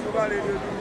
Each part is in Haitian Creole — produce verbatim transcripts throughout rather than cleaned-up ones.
Nou pale de nou.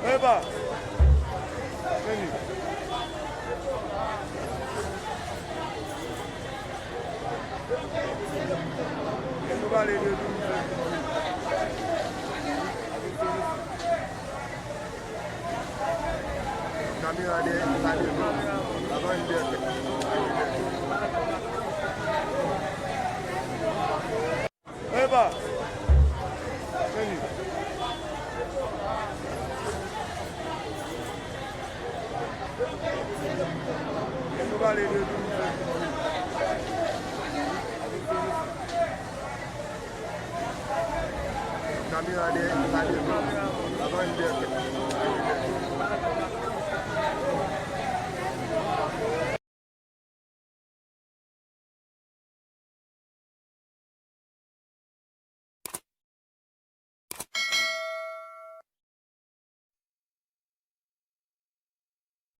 Epa! Vini. Nou pale de nou. Kamera de, kamera de. Avan yon dèyè. Epa! Vini. Nou pale de nou. Kamera de, kamera de. Avan yon dèyè.